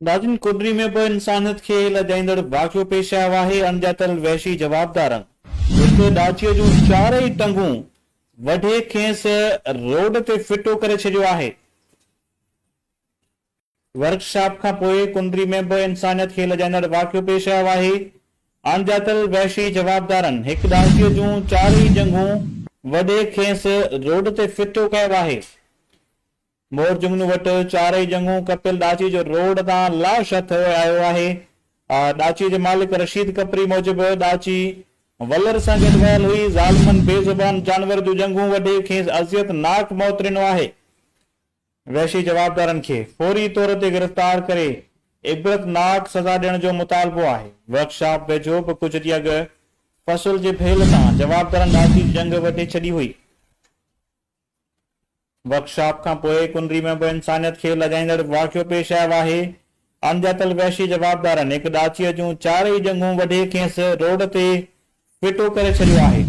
ناظرين ڪنري ۾ به انسانيت کي لڄائيندڙ واقعو پيش آيو آهي، اڻڄاتل وحشي جوابدارن هڪ ڏاچيء جون چارئي ٽنگون وڍي کيس روڊ تي ڦٽو ڪري ڇڏيو آهي. ورڪشاپ کان پوء ڪنري ۾ به انسانيت کي لڄائيندڙ واقعو پيش آيو آهي، اڻڄاتل وحشي جوابدارن هڪ ڏاچيء جون چارئي ڄنگهون وڍي کيس روڊ تي ڦٽو ڪيو آهي. مور جنگنو وٽ چارئي ڄنگهون ڪپيل ڏاچي جو روڊ تان لاش هٿ آيو آهي. ڏاچي جي مالڪ رشيد ڪپري موجب ڏاچي ولر سان گڏ ويل هئي، ظالمن بي زبان جانور جون ڄنگهون وڍي کيس اذيت ناڪ موت ڏنو آهي. وحشي جوابدارن کي فوري طور تي گرفتار ڪري عبرتناڪ سزا ڏيڻ جو مطالبو آهي. ورڪشاپ ويجهو به ڪجهه ڏينهن اڳ فصل جي ڀيل تان جوابدارن ڏاچي جي ڄنگهه وڍي ڇڏي هئي. ورڪشاپ کان پوء ڪنري ۾ به انسانيت کي لڄائيندڙ واقعو پيش آيو آهي. اڻڄاتل وحشي جوابدارن هڪ ڏاچيء جون چارئي ڄنگهون وڍي کيس روڊ تي ڦٽو ڪري ڇڏيو آهي.